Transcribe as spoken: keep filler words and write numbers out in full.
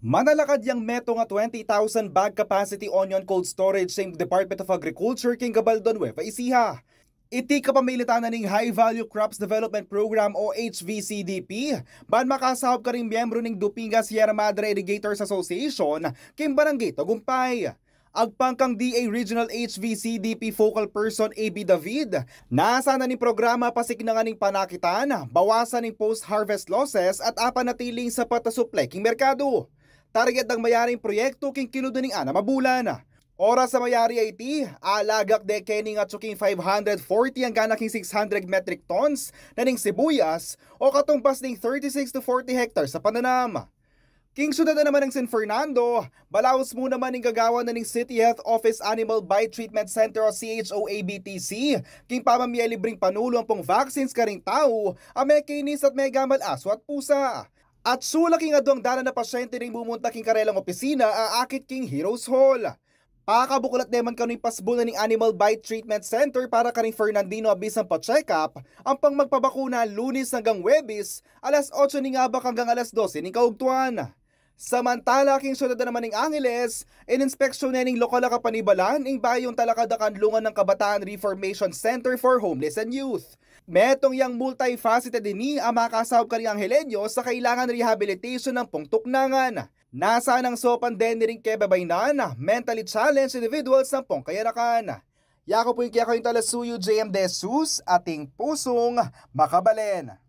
Manalakad yang metung a twenty thousand bag capacity onion cold storage ning Department of Agriculture king Gabaldon, Nueva Ecija. Iti kapamilatan na ning High Value Crops Development Program o H V C D P, ban makasaup karing miyembru ning Dupinga Sierra Madre Irrigators Association king Barangay Tagumpay. Agpang kang D A Regional H V C D P Focal Person A B David, nasa na ning programa pasiknangan ning panakitan, bawasan ning post-harvest losses at apanatiling sapat a suplai king merkadu. Target nang mayaring proyektu king kiludu ning anam a bulan. Oras a mayari a iti, alagak de keni ngan atyu king five hundred forty anggang na king six hundred metric tons na ning sibuyas o katumbas ning thirty-six to forty hectares a pananam. King syudad na naman ning San Fernando, balaus mu naman ing gagawan na ning City Health Office Animal Bite Treatment Center o C H O A B T C king pamamie libreng panulu ampong vaccines karing tau a mekinis at megamal asu at pusa. At sula king aduang dalan a pasyente ring mumunta king karelang opisina a akit king Heroes Hall. Pakabuklat de man kanu ing pasbul na ning Animal Bite Treatment Center para karing Fernandino a bisang pa-check-up ampong magpabakuna Lunes anggang Huwebes, alas otso ning abak anggang alas dose ning kaugtuan. Samantala king syudad na naman ning Angeles, ininspeksyon ne ning lokal a kapanibalan ing bayung talakad a kanlungan ning Kabataan Reformation Center for Homeless and Youth. Metung yang multifaceted ini a makasaup karing Angeleños a kailangan rehabilitation ampong tuknangan. Nasa nang saupan de ring kebebainan, mentally challenged individuals ampong kayanakan. Yaku pu ing kekayung talasuyu, J M De Jesus, ating pusung makabalen.